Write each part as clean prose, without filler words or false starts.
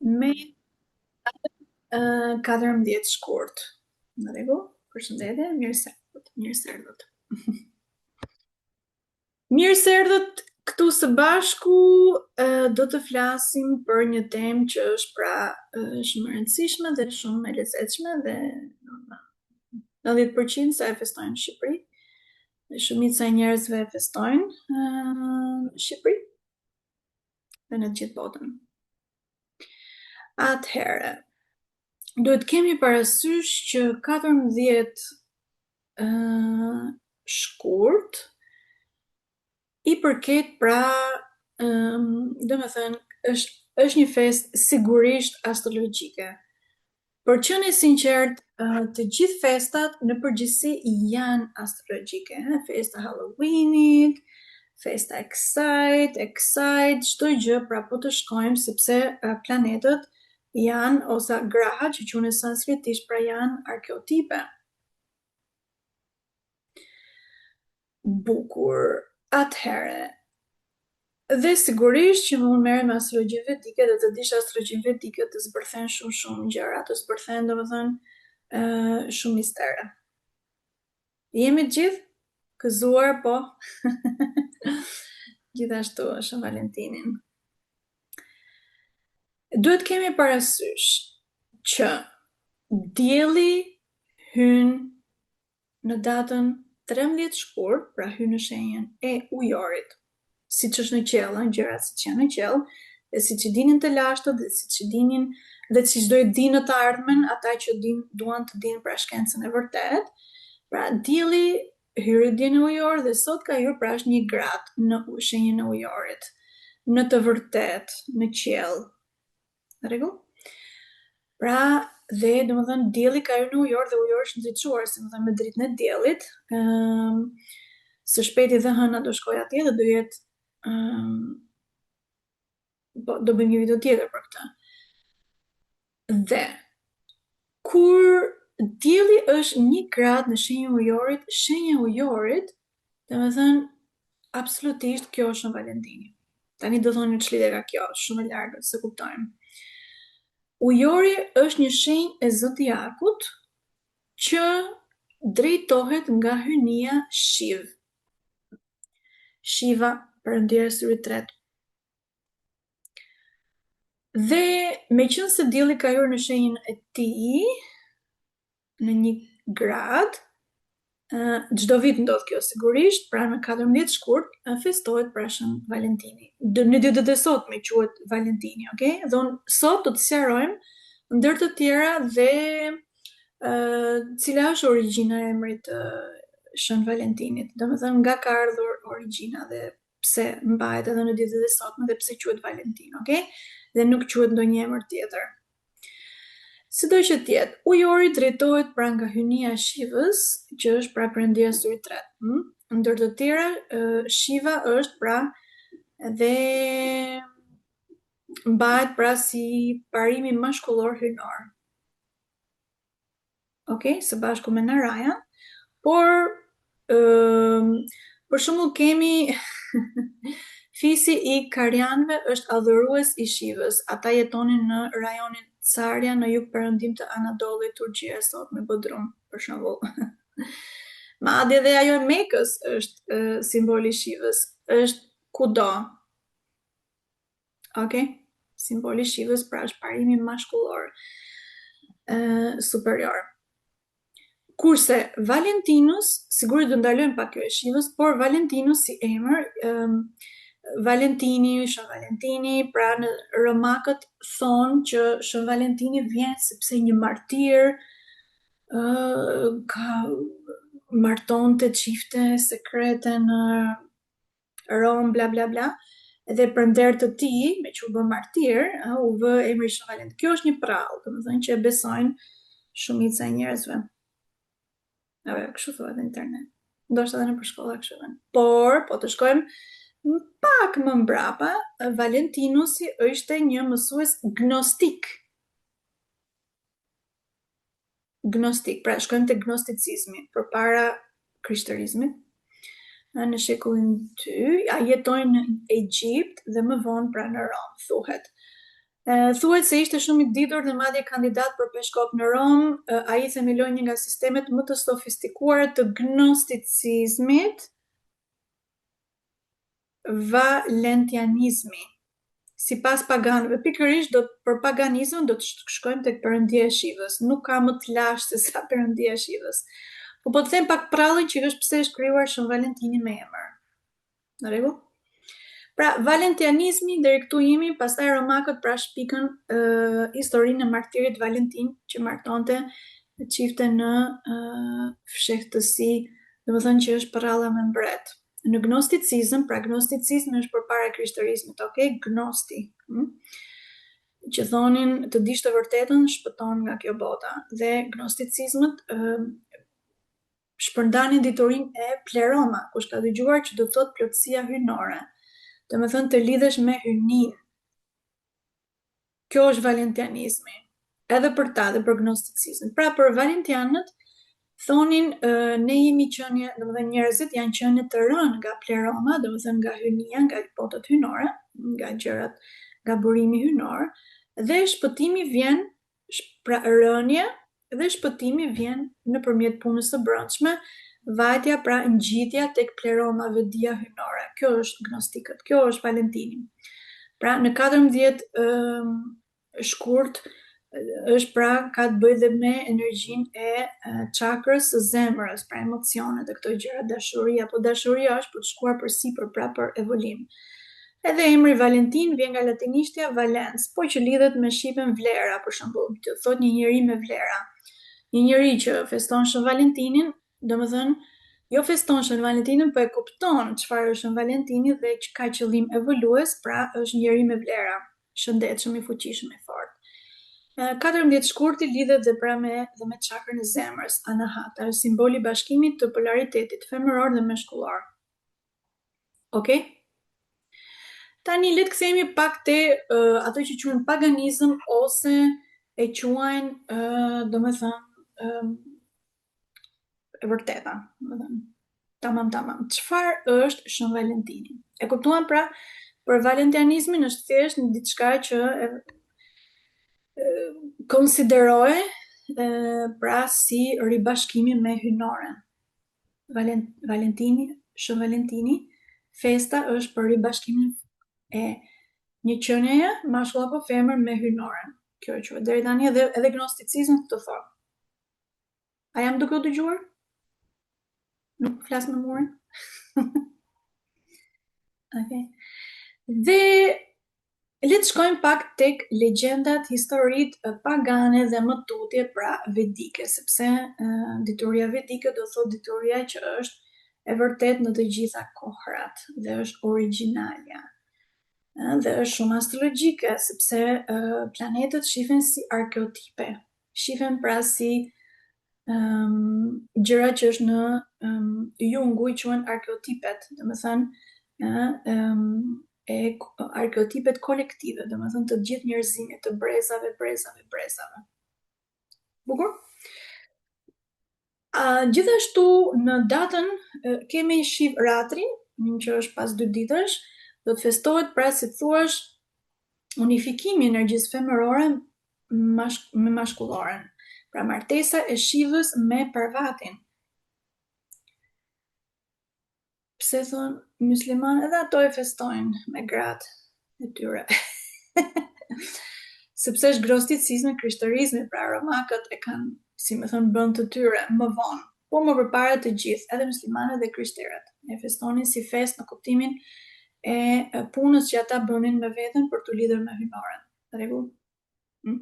Me 14 shkurt. Në rregull? Përshëndetje, mirë se erdhët, mirë se erdhët. Mirë se erdhët këtu së bashku do të flasim për një temë që është pra shumë e rëndësishme dhe shumë e lezetshme dhe 90% se e festojnë në Shqipëri. Dhe shumica e njerëzve e festojnë në Shqipëri dhe në të gjithë botën. Atëherë, duhet kemi parasysh që 14 shkurt i përket pra, domethënë, është, është një festë sigurisht astrologjike. Për të qenë e sinqertë, të gjithë festat në përgjithësi janë astrologjike, ëh, festa e Halloweenit, festa e kësajt, e kësajt, çdo gjë, pra po të shkojmë sepse planetët janë ose grahat që quhen sanskritisht, pra janë arkeotipe. Bukur. Atëherë, dhe sigurisht që unë merrem me astrologjinë vedike dhe të dish astrologjinë vedike të zbërthen shumë shumë gjëra, të zbërthen domethënë shumë mistere. Jemi të gjithë? Gëzuar, po. Gjithashtu, Shën Valentinin. Duhet kemi parasysh që dielli hyn në datën 13 shkurt, pra hyn në shenjën e ujorit, siç është në qiell, ëh, gjërat siç janë në qiell, dhe siç i dinin të lashtët dhe siç i dinin dhe siç do i dinë në të ardhmen ata që din, duan të dinë pra shkencën e vërtetë. Pra dielli hyri dje në ujor dhe sot ka hyrë pra është një gradë në shenjën e ujorit. Në të vërtetë, në qiell. Në rregull? Pra, dhe domethënë dielli ka hyrë në ujor dhe ujori është ndriçuar, si me thënë me dritën e diellit. Ëm së shpejti dhe hëna do shkojë atje dhe do jetë ëm po do bëjmë një video tjetër për këtë. Dhe kur dielli është një gradë në shenjën e ujorit, shenja e ujorit, domethënë absolutisht kjo është Shën Valentini. Tani do thoni ç'lidhje ka kjo, shumë e largët, s'e kuptojmë. Ujori është një shenjë e zodiakut që drejtohet nga hyjnia Shiv. Shiva, perëndia e syrit të tretë. Dhe meqenëse dielli ka hyrë në shenjën e tij, në një gradë, çdo vit ndodh kjo sigurisht, pra në 14 shkurt festohet pra Shën Valentini. Në ditët e sotme quhet Valentini, okay? Dhe unë sot do të sqarojmë ndër të tjera dhe uh, cila është origjina e emrit të Shën Valentinit. Domethënë nga ka ardhur origjina dhe pse mbahet edhe në ditët e sotme dhe pse quhet Valentin, okay? Dhe nuk quhet ndonjë emër tjetër. Sido që të jetë, ujori drejtohet pra nga hyjnia e Shivës, që është pra perëndia e syrit të tretë. Hm? Ndër të tjera, Shiva është pra dhe mbahet pra si parimi mashkullor hyjnor. Ok, së bashku me Narayan, por ëm për shembull kemi fisi i Karianëve është adhurues i Shivës. Ata jetonin në rajonin Caria në jugperëndim të Anadollit, Turqia e sotme, Bodrum, për shembull. Madje dhe ajo e Mekës është simboli i Shivës, është kudo. Ok, simboli i Shivës pra është parimi mashkullor ë superior. Kurse Valentinus, sigurisht do ndalojmë pak kjo e Shivës, por Valentinus si emër, ëm Valentini, Shën Valentini, pra në romakët thonë që Shën Valentini vjen sepse një martir ë ka martonte çifte sekrete në Romë bla bla bla dhe për nder të tij, meqë u bë martir, ë, u vë emri Shën Valentin. Kjo është një përrallë, domethënë që e besojnë shumica e njerëzve. Apo jo, kështu thuhet në internet. Ndoshta edhe nëpër shkolla kështu thonë. Por, po të shkojmë pak më mbrapa, Valentinusi ishte një mësues gnostik. Gnostik, pra shkojmë te gnosticizmi, përpara krishterizmit. Në shekullin 2, ai jetoi në Egjipt dhe më vonë pra në Romë, thuhet. Thuhet se ishte shumë i ditur dhe madje kandidat për peshkop në Romë. Ai themeloi një nga sistemet më të sofistikuara të gnosticizmit, Valentianizmi. Sipas paganëve, pikërisht do për paganizëm do të shkojmë tek perëndia e Shivës. Nuk ka më të lashtë se sa perëndia e Shivës. Po po të them pak prallën që është pse është krijuar Shën Valentini me emër. Në rregull? Pra, valentianizmi deri këtu jemi, pastaj romakët pra shpikën uh, historinë e martirit Valentin që martonte çifte në uh, fshehtësi, domethënë që është përralla me mbret. Në gnosticizëm, pra gnosticizmi është përpara krishterizmit, ok? Gnosti. Hm? Që thonin të dish të vërtetën shpëton nga kjo bota. Dhe gnosticizmët uh, shpërndanin diturinë e pleroma, kush ka dëgjuar që do të thotë plotësia hyjnore. Domethënë të lidhesh me hyjninë. Kjo është valentianizmi. Edhe për ta dhe për gnosticizmin. Pra për valentianët thonin ne jemi qenie, domethënë njerëzit janë qenie të rënë nga pleroma, domethënë nga hyjnia, nga botët hyjnore, nga gjërat, nga burimi hynor, dhe shpëtimi vjen pra rënia dhe shpëtimi vjen nëpërmjet punës së brendshme, vajtja pra ngjitja tek pleroma vetëdija hyjnore. Kjo është gnostikët, kjo është Valentini. Pra në 14 shkurt është pra ka të bëjë dhe me energjinë e çakrës së zemrës, pra emocionet e këto gjëra, dashuria, po dashuria është për të shkuar përsipër, pra për evolim. Edhe emri Valentin vjen nga latinishtja valens, po që lidhet me shqipen vlera, për shembull, do të thotë një njeri me vlera. Një njeri që feston Shën Valentinin, domethënë jo feston Shën Valentinin, po e kupton çfarë është Shën Valentini dhe që ka qëllim evolues, pra është njeri me vlera, shëndetshëm, i fuqishëm, i fortë. 14 shkurti lidhet dhe pra me dhe me çakrën e zemrës, anahata, është simboli i bashkimit të polaritetit femëror dhe mashkullor. Ok? Tani le të kthehemi pak te uh, ato që quhen paganizëm ose e quajnë, uh, domethënë, uh, e vërteta, domethënë, tamam tamam. Çfarë është Shën Valentini? E kuptuam pra, për valentianizmin është thjesht një diçka që e, e, konsiderohej e, pra si ribashkimi me hyjnoren. Valentini, Shën Valentini, festa është për ribashkimin e një qenieje, mashkull apo femër me hyjnoren. Kjo quhet deri tani edhe edhe gnosticizmi këtë thotë. A jam duke u dëgjuar? Nuk flas me murin. Okej. Dhe Le të shkojmë pak tek legjendat, historitë pagane dhe më tutje pra vedike, sepse dituria vedike do thotë dituria që është e vërtetë në të gjitha kohrat dhe është origjinalja. Dhe është shumë astrologjike, sepse planetët shifen si arkeotipe, shifen pra si um, gjëra që është në um, Jungu i quhen arkeotipet, domethënë um, e arkeotipet kolektive, domethënë të gjithë njerëzimit, të brezave, brezave, brezave. Bukur? Uh, gjithashtu në datën kemi Shiv Ratri, që është pas dy ditësh, do të festohet pra si të thuash unifikimi i energjisë femërore mashk me mashkulloren. Pra martesa e Shivës me Parvatin. Pse thonë mysliman edhe ato e festojnë me gratë e tyre. Sepse është gnosticizmi, krishterizmi, pra romakët e kanë, si me thënë, bën të tyre më vonë. Po më përpara të gjithë, edhe muslimanët dhe krishterët, e festonin si festë në kuptimin e punës që ata bënin me veten për t'u lidhur me hyjnoren. Rregull? Mm.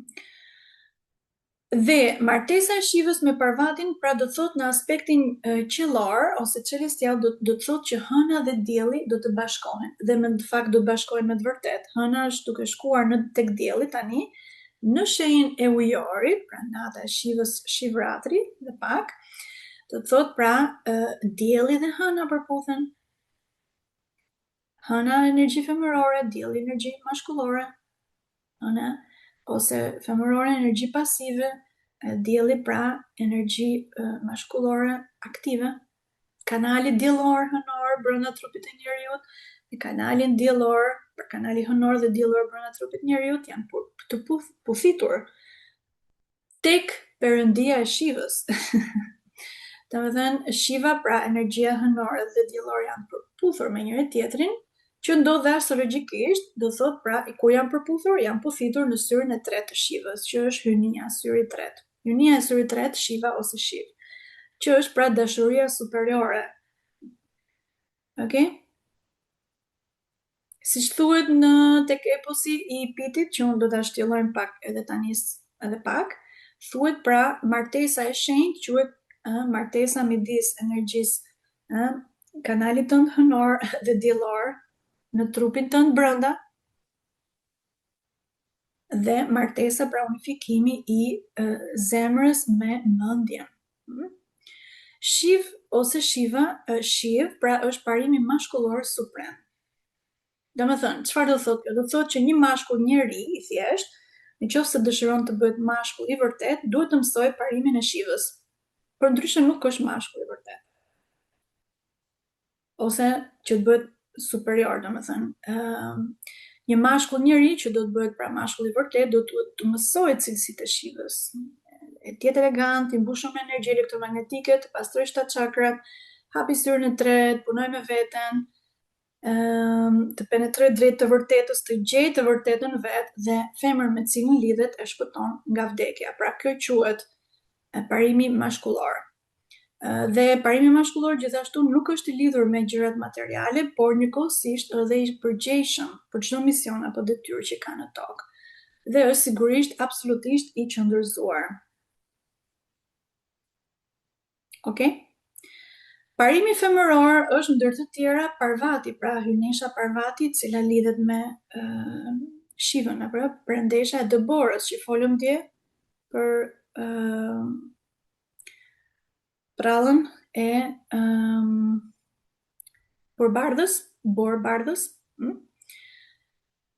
Dhe martesa e Shivës me Parvatin pra do të thotë në aspektin qiellor ose celestial do do të thotë që hëna dhe dielli do të bashkohen dhe me në fakt do të bashkohen me të vërtetë. Hëna është duke shkuar në tek dielli tani në shenjën e ujorit, pra nata e Shivës Shivratri dhe pak, do të thotë pra dielli dhe hëna përputhen. Hëna energji femërore, dielli energji mashkullore. Hëna ose femërore energji pasive, dielli pra energji mashkullore aktive. Kanali diellor hënor brenda trupit të njeriut dhe kanalin diellor Pra kanali hënor dhe diellor brenda trupit njeriut janë të puthitur tek perëndia e Shivës. Domethënë, Shiva, pra energjia hënore dhe diellore janë përputhur me njëri tjetrin, që ndodh dhe astrologjikisht, do thotë pra kur janë përputhur, janë puthitur në syrin e tretë të Shivës, që është hyjnia, syri i tretë. Hyjnia e syrit të tretë, Shiva ose Shiv, që është pra dashuria superiore. Okej? Siç thuhet në tek eposi i Pitit, që unë do ta shtjellojmë pak edhe tani edhe pak, thuhet pra martesa e shenjtë quhet ë martesa midis energjisë ë kanalit tënd hënor dhe diellor në trupin tënd brenda dhe martesa pra unifikimi i zemrës me mendjen. Hmm? Shiv ose Shiva, Shiv, pra është parimi mashkullor suprem. Domethënë, çfarë do thotë kjo? Do të thotë që një mashkull njeri i thjeshtë, në qoftë se dëshiron të bëhet mashkull i vërtetë, duhet të mësojë parimin e Shivës. Përndryshe nuk është mashkull i vërtetë. Ose që të bëhet superior, domethënë, ë një mashkull njeri që do të bëhet pra mashkull i vërtetë, do të të mësojë cilësitë e Shivës. E të jetë elegant, i mbushur me energji elektromagnetike, të pastrojë shtatë çakrat, hapi syrin e tretë, punojë me veten, të penetrojë drejt të vërtetës, të gjejë të vërtetën vetë dhe femrën me cilën lidhet e shpëton nga vdekja. Pra kjo quhet parimi mashkullor. Dhe parimi mashkullor gjithashtu nuk është i lidhur me gjërat materiale, por njëkohësisht edhe i përgjegjshëm për çdo mision apo detyrë që ka në tokë. Dhe është sigurisht absolutisht i qendërzuar. Ok? Parimi femëror është ndër të tjera Parvati, pra hyjnesha Parvati, e cila lidhet me uh, Shivën, apo jo, perëndesha e dëborës që folëm dje për uh, Prallën e um, Borëbardhës, Borëbardhës, hm?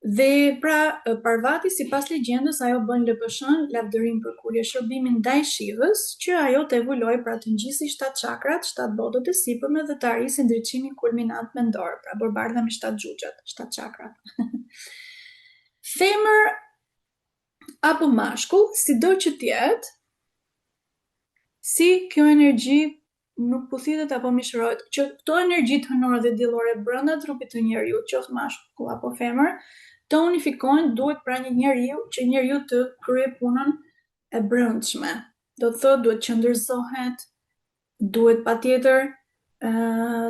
Dhe pra Parvati sipas legjendës ajo bën LPSH-n, lavdërim përkulje shërbimin ndaj Shivës, që ajo të evolojë pra të ngjisi shtatë çakrat, shtatë botët e sipërme dhe të arrijë ndriçimin kulminant mendor, pra Borëbardha me shtatë xhuxhat, shtatë çakrat. Femër apo mashkull, sido që të jetë, si kjo energji nuk puthitet apo mishërohet, që këto energjitë hënore dhe diellore brenda trupit të njeriut, qoftë mashkull apo femër, të unifikohen, duhet pra një njeriu që njeriu të kryejë punën e brendshme. Do të thotë duhet qendërzohet, duhet patjetër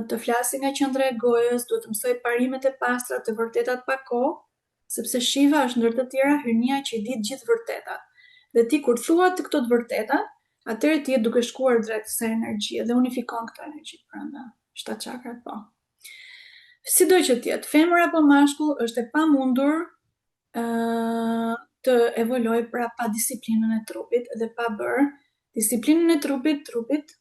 të flasi nga qendra e gojës, duhet të mësojë parimet e pastra, të vërtetat pa kohë, sepse Shiva është ndër të tjera hyjnia që i di të gjithë vërtetat. Dhe ti kur thua të këto të vërteta, atëherë ti je duke shkuar drejt kësaj energjie dhe unifikon këto energji brenda. Shtatë çakrat po. Sido që të jetë, femër apo mashkull është e pamundur ë të evolojë pra pa disiplinën e trupit dhe pa bërë disiplinën e trupit, trupit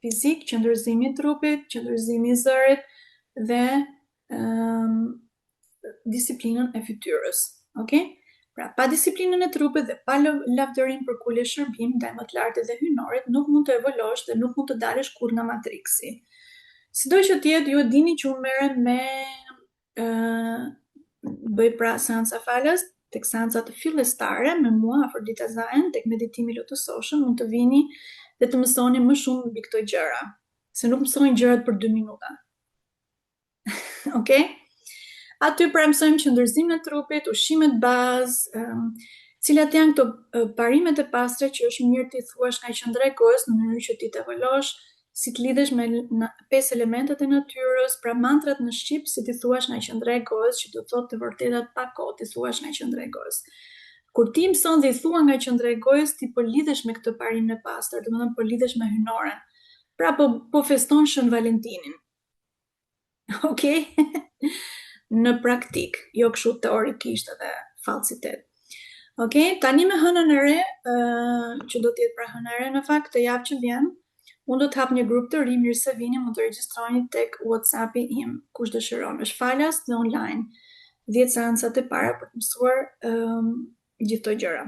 fizik, qendërzimi i trupit, qendërzimi i zërit dhe ëm disiplinën e fytyrës. Ok? Pra, pa disiplinën e trupit dhe pa lavdërim përkulje shërbim ndaj më të lartit dhe hyjnorit, nuk mund të evolosh dhe nuk mund të dalësh kurrë nga matriksi. Sido që të jetë, ju e dini që unë merrem me ë bëj pra seanca falas, tek seancat fillestare me mua Afërdita Zajën, tek meditimi lotusoshëm, mund të vini dhe të mësoni më shumë mbi këto gjëra, se nuk mësohen gjërat për 2 minuta. Ok? Aty pra mësojmë qendërzimin e trupit, ushqimet bazë, um, cilat janë këto parimet e pastra që është mirë t'i thuash nga qendra e gojës në mënyrë që ti të evolosh, si të lidhesh me pesë elementet e natyrës, pra mantrat në shqip si t'i thuash nga qendra e gojës, që do të thotë të vërtetat pa kohë t'i thuash nga qendra e gojës. Kur ti mëson dhe i thua nga qendra e gojës, ti po lidhesh me këtë parimin e pastër, domethënë po lidhesh me hyjnoren. Pra po po feston Shën Valentinin. Ok? Në praktik, jo kështu teorikisht edhe falsitet. Ok, tani me hënën e re, uh, që do të jetë pra hëna e re në fakt këtë javë që vjen, unë do të hap një grup të ri, mirë se vini, mund të regjistroheni tek WhatsAppi im, kush dëshiron. Është falas dhe online. 10 seancat e para për të mësuar um, gjithë këto gjëra.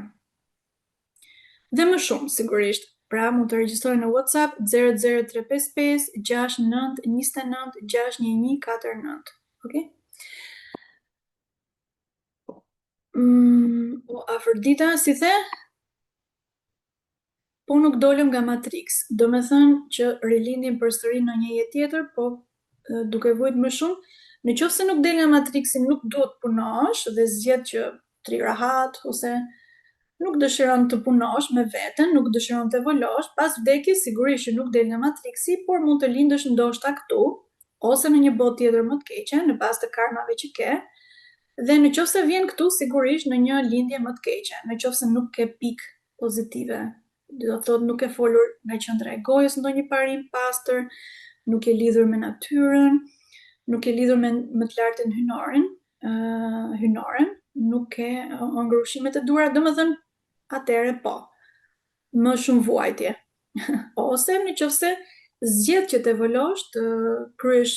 Dhe më shumë, sigurisht. Pra, mund të regjistroheni në WhatsApp 00355 69 29 611 49. Ok? Mm, o Afërdita, si the? Po nuk dolëm nga Matrix, do me thënë që rilindim përsëri në një jetë tjetër, po duke vujt më shumë. Në qoftë se nuk del nga Matrixi, nuk duhet punosh dhe zgjedh që të rri rahat ose nuk dëshiron të punosh me veten, nuk dëshiron të evolosh, pas vdekjes sigurisht që nuk del nga Matrixi, por mund të lindësh ndoshta këtu ose në një botë tjetër më të keqe, në bazë të karmave që ke. Dhe në qoftë se vjen këtu sigurisht në një lindje më të keqe, në qoftë se nuk ke pikë pozitive. Do të thotë nuk ke folur nga qendra e gojës ndonjë parim pastër, nuk je lidhur me natyrën, nuk je lidhur me më të lartën hynorin, uh, hynoren, nuk ke hëngër ushqimet e duhura, domethënë atëherë po, më shumë vuajtje. Ose në qoftë se zgjedh që të evolosh, të kryesh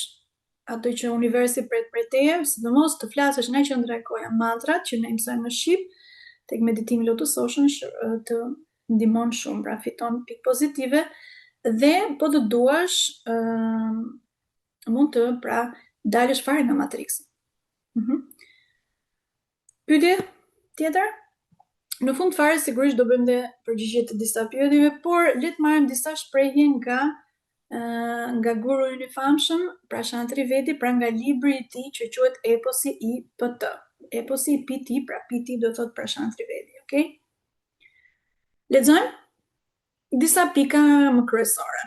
ato që universi pret prej teje, sidomos të flasësh nga qendra e goja mantrat që ne i mësojmë në shqip, tek meditimi Lotus Ocean të ndihmon shumë, pra fiton pikë pozitive dhe po të duash ë mund të pra dalësh fare nga Matrixi. Mm -hmm. Pyetje tjetër? Në fund fare sigurisht do bëjmë dhe përgjigje të disa pyetjeve, por le të marrim disa shprehje nga nga guru ynë i famshëm, Prashant Trivedi, pra nga libri i tij që quhet Eposi i PT. Eposi i PT, pra PT do thot Prashant Trivedi, okay? Lexojmë disa pika më kryesore.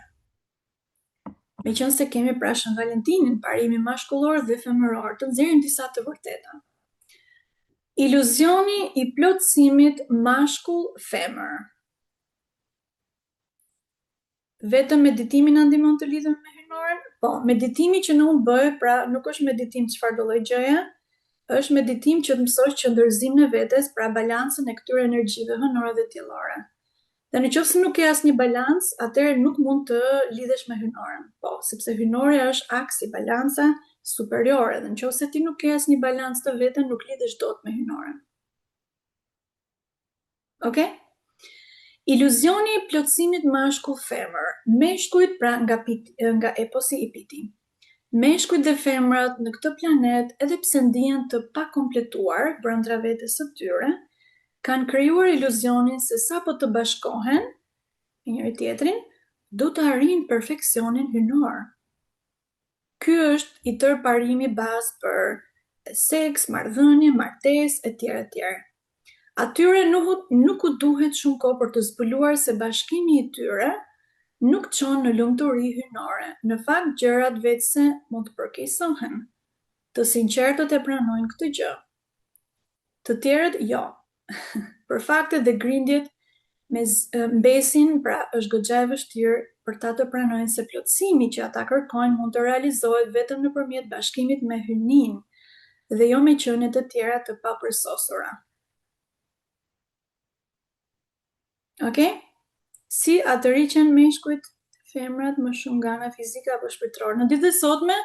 Meqenëse kemi pra Shën Valentinin, parimi mashkullor dhe femëror, të nxjerrim disa të vërteta. Iluzioni i plotësimit mashkull-femër. Vetëm meditimi na ndihmon të lidhemi me hyjnoren? Po, meditimi që unë bëj, pra nuk është meditim çfarë do lloj gjëje, është meditim që të mësosh qendërzimin e vetes, pra balancën e këtyre energjive hënore dhe diellore. Dhe në qoftë se nuk ke asnjë balancë, atëherë nuk mund të lidhesh me hyjnoren. Po, sepse hyjnorja është aksi, balanca superiore dhe në qoftë se ti nuk ke asnjë balancë të veten, nuk lidhesh dot me hyjnoren. Okej? Iluzioni i plotësimit mashkull-femër. Meshkujt pra nga pit, nga eposi i Piti. Meshkujt dhe femrat në këtë planet, edhe pse ndihen të pakompletuar brenda vetes së tyre, kanë krijuar iluzionin se sapo të bashkohen me njëri-tjetrin, do të arrijnë perfeksionin hyjnor. Ky është i tërë parimi bazë për seks, marrëdhënie, martesë etj etj. Atyre nuk nuk u duhet shumë kohë për të zbuluar se bashkimi i tyre nuk çon në lumturi hyjnore, në fakt gjërat veçse mund të përkeqësohen. Të sinqertët e pranojnë këtë gjë. Të tjerët jo. Për faktet dhe grindjet me mbesin, pra është goxha e vështirë për ta të pranojnë se plotësimi që ata kërkojnë mund të realizohet vetëm nëpërmjet bashkimit me hyjninë dhe jo me qenie të tjera të papërsosura. Okej? Si a tërhiqen meshkujt femrat më shumë nga ana fizike apo shpirtërore? Në ditët e sotme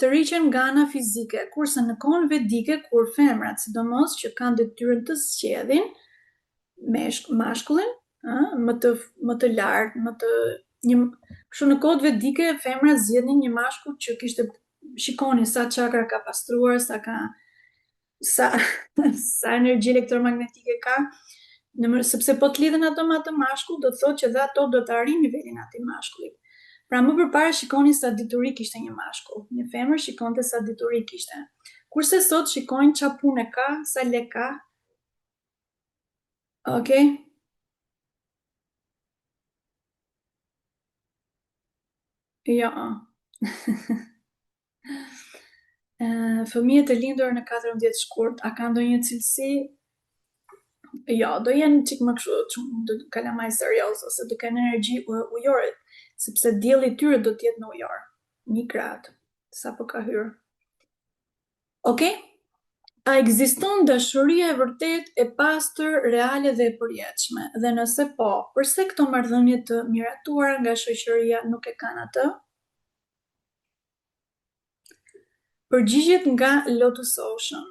tërhiqen nga ana fizike, kurse në kohën vedike kur femrat, sidomos që kanë detyrën të zgjedhin meshk, mashkullin, ë, më të më të lartë, më të një kështu në kohët vedike femrat zgjidhnin një mashkull që kishte shikoni sa çakra ka pastruar, sa ka sa sa energji elektromagnetike ka, në mënyrë sepse po të lidhen ato me atë mashkull, do të thotë që dhe ato do të arrijnë nivelin e atij mashkullit. Pra më përpara shikoni sa dituri kishte një mashkull, një femër shikonte sa dituri kishte. Kurse sot shikojnë ça pune ka, sa lek ka. Okej. Jo. Fëmijët e lindur në 14 shkurt, a ka ndonjë cilësi? Jo, do jenë çik më kështu, do kalamaj serioz ose do kenë energji ujore, sepse dielli i tyre do të jetë në ujor, një gradë, sapo ka hyrë. Okej? A ekziston dashuria e vërtetë, e pastër, reale dhe e përjetshme? Dhe nëse po, përse këto marrëdhënie të miratuara nga shoqëria nuk e kanë atë? Përgjigjet nga Lotus Ocean.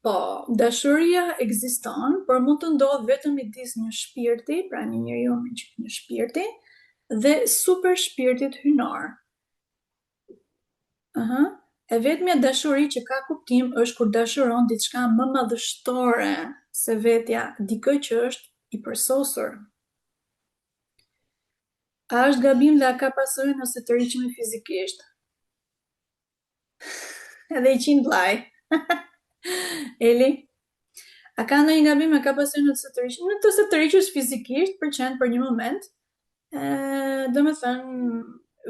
Po, dashuria ekziston, por mund të ndodhë vetëm midis një shpirti, pra një njeriu me një shpirti, dhe super shpirtit hyjnor. Aha. E vetmja dashuri që ka kuptim është kur dashuron diçka më madhështore se vetja, dikë që është i përsosur. A është gabim dhe a ka pasoja nëse tërhiqemi fizikisht? Edhe i qinë vllai. Eli, a ka ndonjë gabim, a ka pasoja nëse tërhiqemi? Nëse tërhiqesh fizikisht, pëlqen për një moment, e, domethënë,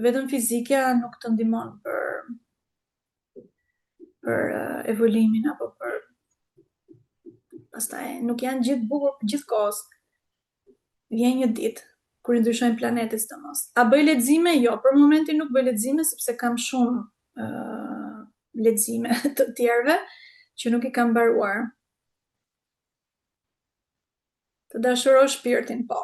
vetëm fizikja nuk të ndihmon për për evolimin apo për pastaj nuk janë gjithë bukur gjithë kohës. Vjen një ditë kur i ndryshojnë planetet sidomos. A bëj lexime? Jo, për momentin nuk bëj lexime sepse kam shumë uh, lexime të tjerëve që nuk i kam mbaruar. Të dashurosh shpirtin, po.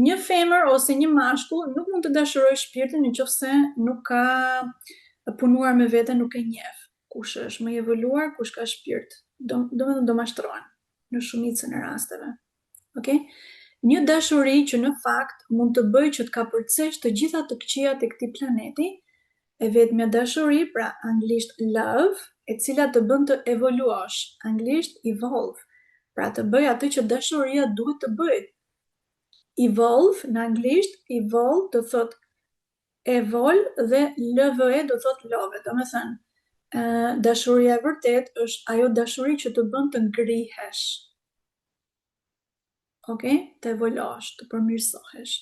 Një femër ose një mashkull nuk mund të dashurojë shpirtin në qoftë se nuk ka punuar me veten, nuk e njeh kush është më i evoluar, kush ka shpirt. Do, domethënë do mashtrohen në shumicën e rasteve. Ok? Një dashuri që në fakt mund të bëjë që të kapërcesh të gjitha të këqijat e këtij planeti, e vetmja dashuri, pra anglisht love, e cila të bën të evoluosh, anglisht evolve, pra të bëj atë që dashuria duhet të bëjë. Evolve në anglisht, evolve do thotë evol dhe lve do thotë love, domethënë, dashuria e vërtetë është ajo dashuri që të bën të ngrihesh. Ok, të evolosh, të përmirësohesh.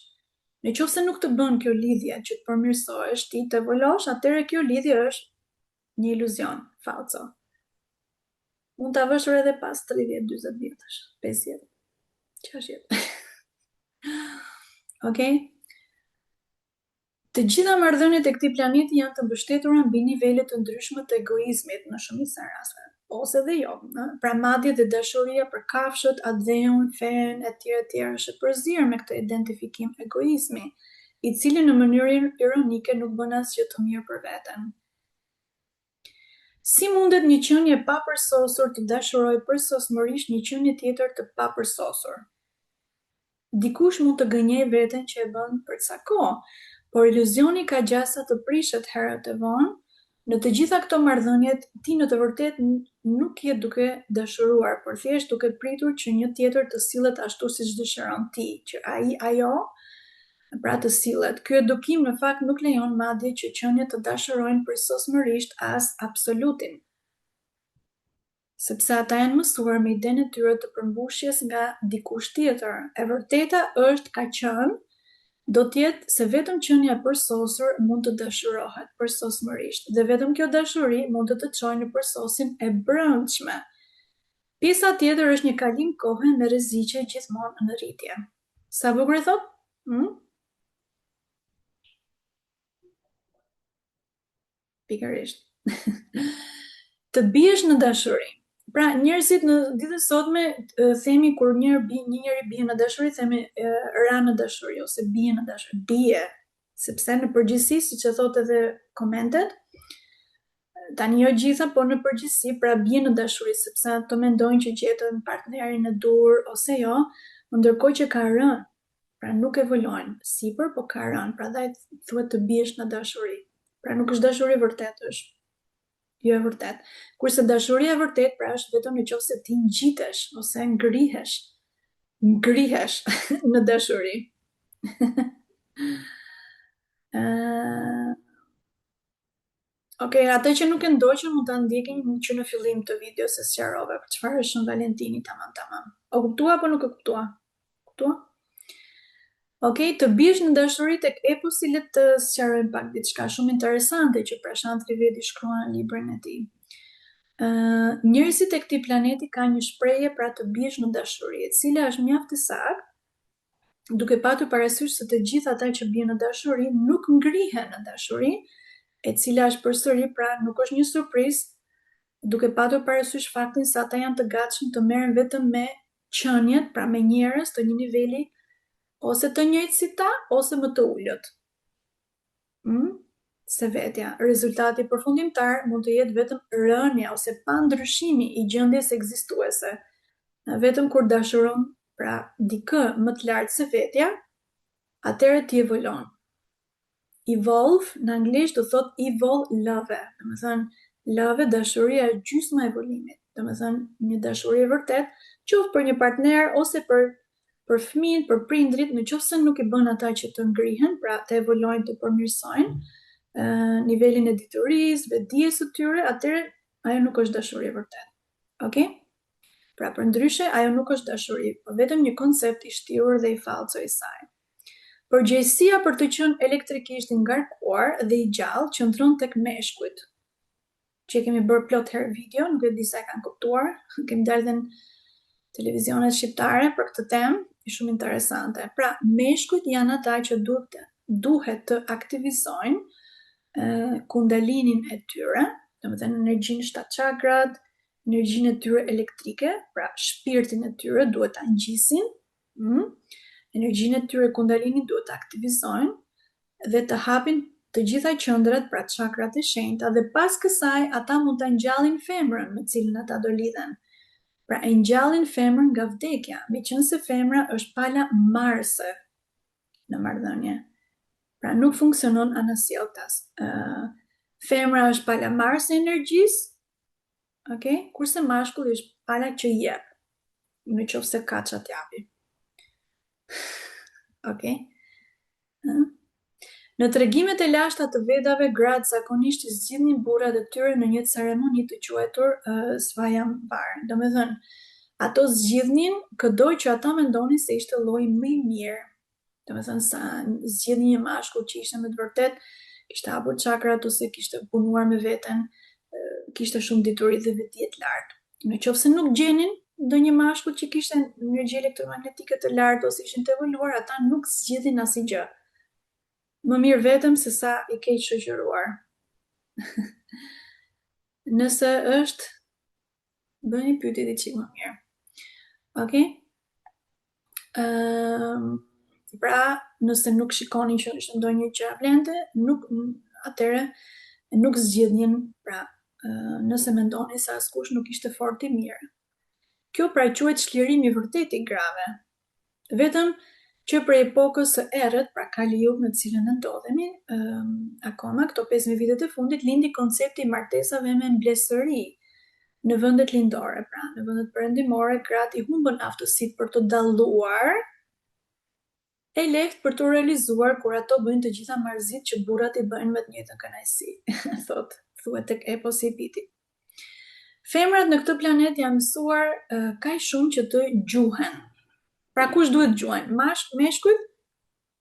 Në qoftë se nuk të bën kjo lidhje që të përmirësohesh, ti të evolosh, atëherë kjo lidhje është një iluzion, falso. Mund ta vësh edhe pas 30, 40 vjetësh, 50, 60. Ok? Të gjitha marrëdhëniet e këtij planeti janë të mbështetura mbi nivele të ndryshme të egoizmit në shumicën e rasteve, ose dhe jo, ë, pra madje dhe dashuria për kafshët, atdheun, fenë etj etj është e përzier me këtë identifikim egoizmi, i cili në mënyrë ironike nuk bën asgjë të mirë për veten. Si mundet një qenie e papërsosur të dashurojë përsosmërisht një qenie tjetër të papërsosur? Dikush mund të gënjejë veten që e bën për ca kohë, por iluzioni ka gjasa të prishet herët e vonë. Në të gjitha këto marrëdhëniet, ti në të vërtetë nuk je duke dashuruar, por thjesht duke pritur që një tjetër të sillet ashtu siç dëshiron ti, që ai, ajo, pra të sillet. Ky edukim në fakt nuk lejon madje që qeniet të dashurojnë përsosmërisht as absolutin, sepse ata janë mësuar me idenë e tyre të përmbushjes nga dikush tjetër. E vërteta është ka qenë, do të jetë se vetëm qenia e përsosur mund të dashurohet përsosmërisht dhe vetëm kjo dashuri mund të të çojë në përsosjen e brendshme. Pjesa tjetër është një kalim kohe me rreziqe gjithmonë në rritje. Sa bukur e thot? Hmm? Pikërisht. të biesh në dashuri. Pra, njerëzit në ditën e sotme themi kur një bi, një njeri bie në dashuri, themi ra në dashuri ose bie në dashuri. Bie, sepse në përgjithësi, siç e thotë edhe komentet, Tani jo gjitha, por në përgjithësi, pra bien në dashuri, sepse ato mendojnë që gjetën partnerin e duhur ose jo, ndërkohë që ka rënë. Pra nuk evolojnë sipër, po ka rënë, prandaj thuhet të biesh në dashuri. Pra nuk është dashuri vërtet, është jo e vërtet. Kurse dashuria e vërtet pra është vetëm në qoftë se ti ngjitesh ose ngrihesh, ngrihesh në dashuri. Ë Ok, atë që nuk e ndoqën mund ta ndjekin që në fillim të videos e sqarova për çfarë është Shën Valentini tamam tamam. O kuptua apo nuk e kuptua? Kuptua? Ok, të biesh në dashuri tek eposi le të sqarojmë pak diçka shumë interesante që Prashant Trivedi shkruan në librin e tij. Uh, njerëzit e këtij planeti kanë një shprehje pra të biesh në dashuri, e cila është mjaft e saktë, duke patur parasysh se të gjithë ata që bien në dashuri nuk ngrihen në dashuri, e cila është përsëri pra nuk është një surprizë, duke patur parasysh faktin se ata janë të gatshëm të merren vetëm me qeniet, pra me njerëz të një niveli ose të njëjtë si ta ose më të ulët. Mm? Se vetja. Rezultati përfundimtar mund të jetë vetëm rënia ose pandryshimi i gjendjes ekzistuese. Vetëm kur dashuron pra dikë më të lartë se vetja, atëherë ti evolon. Evolve në anglisht do thotë evol love, domethënë Love, dashuria është gjysma e evolimit. Domethënë, një dashuri e vërtetë, qoftë për një partner ose për për fëmijën, për prindrit, në qoftë se nuk i bën ata që të ngrihen, pra të evolojnë, të përmirësojnë nivelin e diturisë, vetëdijes së tyre, atëherë ajo nuk është dashuri e vërtetë. Okej? Pra përndryshe ajo nuk është dashuri, po vetëm një koncept i shtirur dhe i fallco i saj. Përgjegjësia për të qenë elektrikisht i ngarkuar dhe i gjallë qëndron tek meshkujt, që e kemi bërë plot herë video, nuk e di sa e kanë kuptuar, kemi dalë dhe në televizionet shqiptare për këtë temë, shumë interesante. Pra, meshkujt janë ata që duhet duhet të aktivizojnë kundalinin e tyre, domethënë energjinë shtatë çakrat, energjinë e tyre elektrike, pra shpirtin e tyre duhet ta ngjisin, mm? energjinë e tyre kundalinin duhet ta aktivizojnë dhe të hapin të gjitha qendrat, pra çakrat e shenjta dhe pas kësaj ata mund ta ngjallin femrën me cilën ata do lidhen. Pra e ngjallin femrën nga vdekja, meqenëse femra është pala marrëse në marrëdhënie. Pra nuk funksionon anasjelltas. Ë femra është pala marrëse e energjisë, ok? Kurse mashkulli është pala që jep, në qoftë se ka ça t'japi. Ok? Ë? Në tregimet e lashta të Vedave, gratë zakonisht i zgjidhnin burrat e tyre në një ceremoni të quajtur uh, Svayamvar. Domethënë, ato zgjidhnin këdo që ata mendonin se ishte lloji më i mirë. Domethënë sa zgjidhnin një mashkull që ishte me të vërtetë kishte hapur çakrat ose kishte punuar me veten, kishte shumë dituri dhe vetëdije të lartë. Në qoftë se nuk gjenin ndonjë mashkull që kishte energji elektromagnetike të lartë ose ishin të evoluar, ata nuk zgjidhin asnjë gjë. Më mirë vetëm se sa i keq shoqëruar. Nëse është bëni pyetje diçka më mirë. Okej? Ëm pra, nëse nuk shikonin që është ndonjë që vlente, nuk atëherë nuk zgjidhnin, pra, nëse mendonin se askush nuk ishte fort i mirë. Kjo pra quhet çlirim i vërtetë i grave. Vetëm që prej epokës së errët, pra Kali Yug në të cilën ne ndodhemi, akoma këto 5000 vitet e fundit lindi koncepti i martesave me mblesëri në vendet lindore, pra në vendet perëndimore gratë i humbën aftësitë për të dalluar e lehtë për t'u realizuar kur ato bëjnë të gjitha marrëzitë që burrat i bëjnë me të njëjtën kënaqësi, thotë, thuhet tek eposi i Pitit. Femrat në këtë planet janë mësuar uh, kaq shumë që të gjuhen. Pra kush duhet të gjuajnë? Mash, meshkujt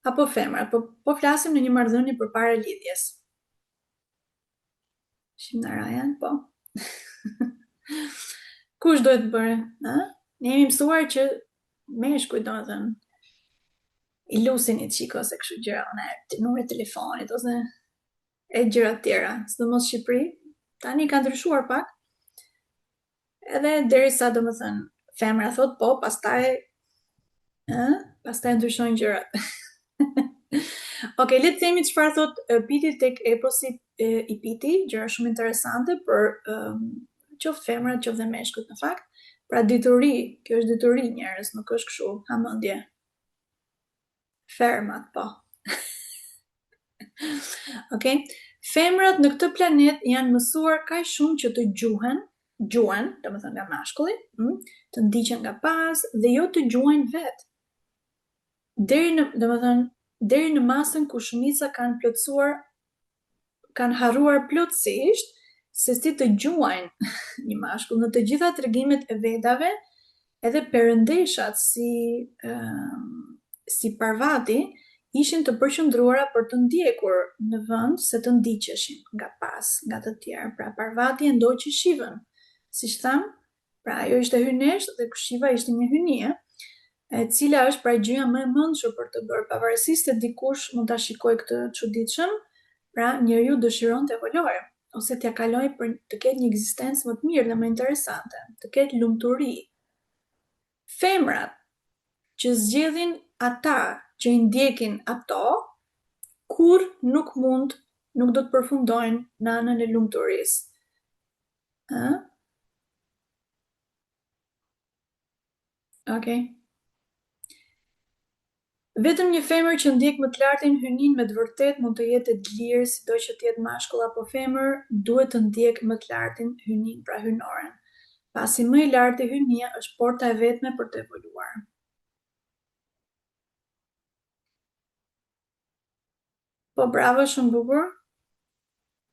apo femrat? Po po flasim në një marrëdhënie përpara lidhjes. Shimnarajan, po. Kush duhet të bërë? Ë? Ne jemi mësuar që meshkujt, domethënë, i lusin një çik ose kështu gjëra, ne, numri i telefonit ose e gjëra të tjera, sidomos në Shqipëri. Tani ka ndryshuar pak. Edhe derisa domethënë femra thot po, pastaj ë, pastaj ndryshojnë gjërat. Okej, le të themi çfarë thot Piti tek eposi i Piti, gjëra shumë interesante për um, qoftë femrat, qoftë dhe meshkujt në fakt. Pra dituri, kjo është dituri njerëz, nuk është kështu hamendje. Fermat, po. Okej. Femrat në këtë planet janë mësuar kaq shumë që të gjuhen, gjuhen, domethënë nga mashkulli, mm, të ndiqen nga pas dhe jo të gjuajnë vetë. Deri në, domethënë, deri në masën ku shumica kanë plotësuar kanë harruar plotësisht se si të gjuajnë një mashkull. Në të gjitha tregimet e Vedave, edhe perëndeshat si si Parvati ishin të përqendruara për të ndjekur në vend se të ndiqeshin nga pas nga të tjerë. Pra Parvati e ndoqi Shivën, siç thamë, Pra ajo ishte hyjneshë dhe Shiva ishte një hyjnie, e cila është pra gjëja më e mençur për të bërë, pavarësisht se dikush mund ta shikojë këtë çuditshëm, pra njeriu dëshiron të evolojë ose t'ia kalojë për të ketë një ekzistencë më të mirë dhe më interesante, të ketë lumturi. Femrat që zgjedhin ata që i ndjekin ato, kurrë nuk mund, nuk do të përfundojnë në anën e lumturisë. Ë? Okej. Vetëm një femër që ndjek më të lartin hyjninë me të vërtetë mund të jetë e dlirë, sido që të jetë mashkull apo femër, duhet të ndjek më të lartin hyjninë, pra hyjnoren. Pasi më i larti hyjnia është porta e vetme për të evoluar. Po bravo, shumë bukur.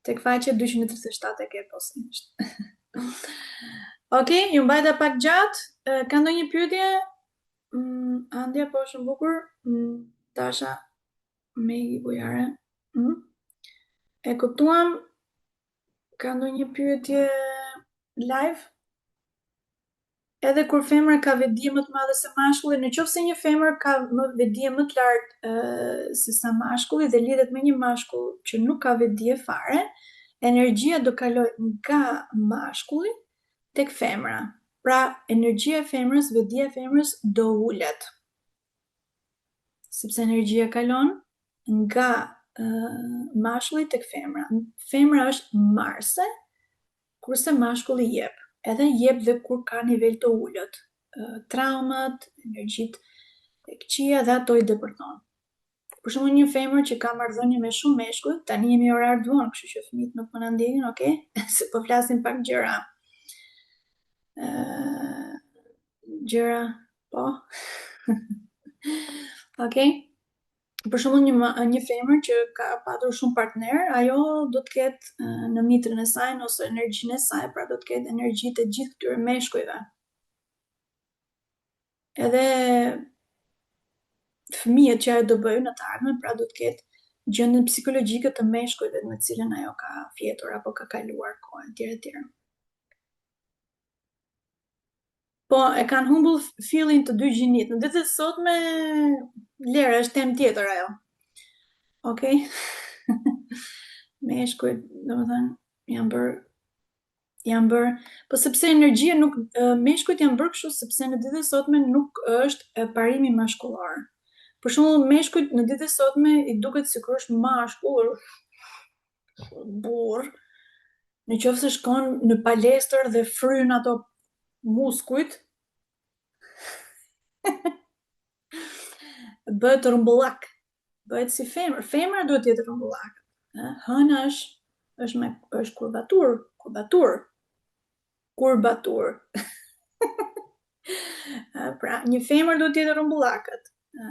Tek faqja 237 e ke po si është. Okej, ju mbajta pak gjatë. Ka ndonjë pyetje? Mm, Andja, po shumë bukur. Mm, Tasha, Megi Bujare. Mm. E kuptuam? Ka ndonjë pyetje live? Edhe kur femra ka vetëdije më të madhe se mashkulli, në qoftë se një femër ka më vetëdije më të lartë se sa mashkulli dhe lidhet me një mashkull që nuk ka vetëdije fare, energjia do kalojë nga mashkulli tek femra. Pra, energjia e femrës, vetëdija e femrës do ulet. Sepse energjia kalon nga mashkulli tek femra. Femra është marrëse, kurse mashkulli jep. Edhe jep dhe kur ka nivel të ulët. Traumat, energjitë e këqija dhe ato i depërton. Për shembull një femër që ka marrëdhënie me shumë meshkuj, tani jemi orar të vonë, kështu që fëmijët nuk po na ndjekin, okay? Se po flasim pak gjëra. Ë gjëra, po. okay? Për shembull një një femër që ka patur shumë partner, ajo do të ketë në mitrën e saj ose energjinë e saj, pra do të ketë energji të gjithë këtyre meshkujve. Edhe fëmijët që ajo do bëjë në të ardhmen, pra do të ketë gjendjen psikologjike të meshkujve me të cilën ajo ka fjetur apo ka kaluar kohën etj etj. Po, e kanë humbur fillin të dy gjinitë. Në ditët e sotme, lere, është temë tjetër ajo. Okej? Meshkujt, domethënë, janë bërë janë bërë, po sepse energjia nuk meshkujt janë bërë kështu sepse në ditët e sotme nuk është parimi mashkullor. Për shembull, meshkujt në ditët e sotme i duket sikur është mashkull, është burr. Në qoftë se shkon në palestër dhe fryn ato muskujt, bëhet rrumbullak. Bëhet si femër. Femra duhet të jetë rrumbullak. Ë, hëna është është me është kurvatur, kurvatur. Kurbatur. Pra, një femër duhet të jetë rrumbullakët. Ë,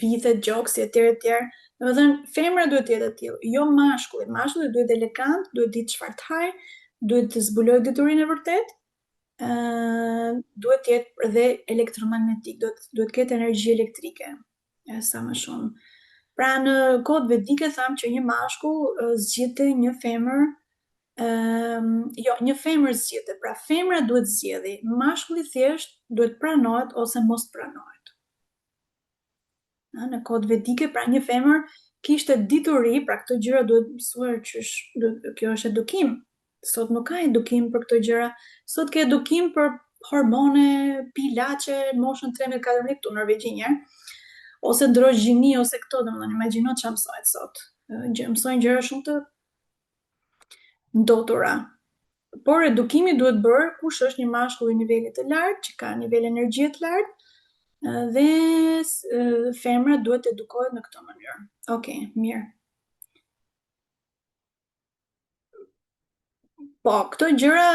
vithet, gjoksi etj etj. Domethënë, femra duhet të jetë e tillë, jo mashkulli. Mashkulli duhet elegant, duhet ditë çfarë të hajë, duhet të zbulojë diturinë e vërtetë, ë duhet të jetë dhe elektromagnetik, duhet duhet të ketë energji elektrike, e sa më shumë. Pra në kohët vedike thamë që një mashkull zgjidhte një femër ëm jo, një femër zgjidhte, pra femra duhet zgjedhi, mashkulli thjesht duhet pranohet ose mos pranohet. Në kohët vedike, pra një femër kishte dituri, pra këto gjëra duhet mësuar qysh, duhet, kjo është edukim. Sot nuk ka edukim për këto gjëra. Sot ke edukim për hormone, pi ilaçe, moshën 13-14 këtu në Norvegji një herë. Ose ndro gjini ose këto, domethënë imagjino çfarë mësohet sot. Gjë mësojnë gjëra shumë të ndotura. Por edukimi duhet bërë kush është një mashkull i nivelit të lartë, që ka nivel energjie të lartë, dhe femra duhet të edukohet në këtë mënyrë. Okej, okay, mirë. Po, këto gjëra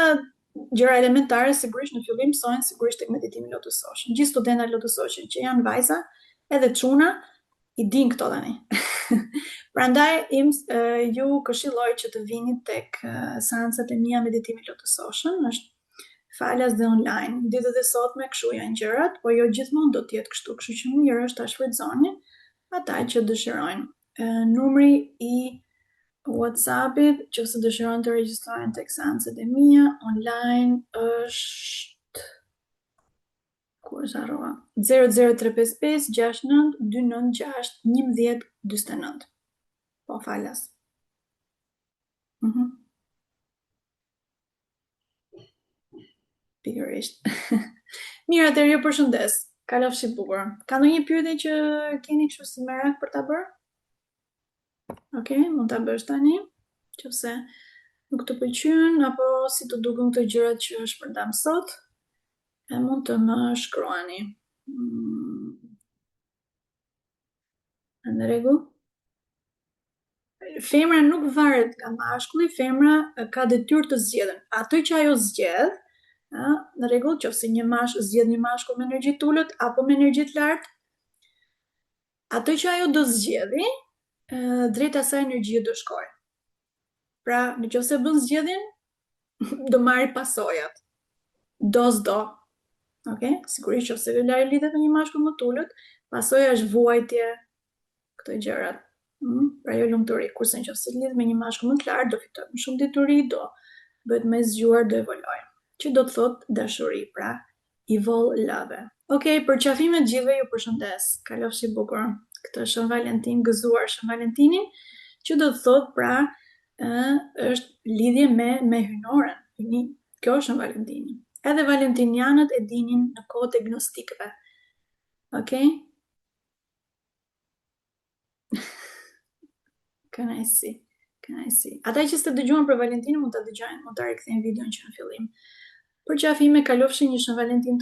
gjëra elementare sigurisht në fillim mësohen sigurisht tek meditimi Lotus Oshin. Gjithë studentat Lotus Oshin që janë vajza, edhe çuna, i din këto tani. Prandaj im ju këshilloj që të vini tek seancat e mia meditimi Lotus Oshin, është falas dhe online. Ditët e sotme kështu janë gjërat, po jo gjithmonë do të jetë kështu, kështu që mirë është ta shfrytëzoni ata që dëshirojnë. Numri i WhatsAppit, që nëse dëshiron të regjistrohen tek seancat e mia online është ku është harrova 00355 69 296 11 49. Po falas. Mhm. Pikërisht. Mirë, atëherë ju përshëndes. Kalofshi bukur. Ka ndonjë pyetje që keni kështu si merak për ta bërë? Ok, mund ta bësh tani, qofse nuk të pëlqyen apo si të duken këto gjërat që shpërndam sot, e mund të më shkruani. Mm. Në rregull? Femra nuk varet nga mashkulli, femra ka detyrë të zgjedhë. Atë që ajo zgjedh, ë, në rregull, qofse një mash zgjedh një mashkull me energji të ulët apo me energji të lartë, atë që ajo do zgjedhi, drejt asaj energjie do shkojë. Pra, në qoftë se bën zgjedhjen, do marri pasojat. Do s'do. Ok? Sigurisht qoftë se ajo lidhet me një mashkull më të ulët, pasoja është vuajtje, këto gjërat. Pra jo lumturi, kurse në qoftë se lidhet me një mashkull më të lartë, do fitojë më shumë dituri, do bëhet më e zgjuar, do evolojë. Që do të thotë dashuri, pra evolve love. Ok, përqafime të gjithëve ju përshëndes. Kalofshi bukur. Këtë Shën Valentin, gëzuar Shën Valentinin, që do të thotë pra ë është lidhje me me hyjnoren, hyjnin. Kjo është Shën Valentini. Edhe valentinianët e dinin në kohët e gnostikëve. Ok? Kënaqësi. Kënaqësi. Ata që s'të dëgjuan për Valentinin mund ta dëgjojnë, mund ta rikthejnë videon që në fillim. Përqafime, kalofshi një Shën Valentin të.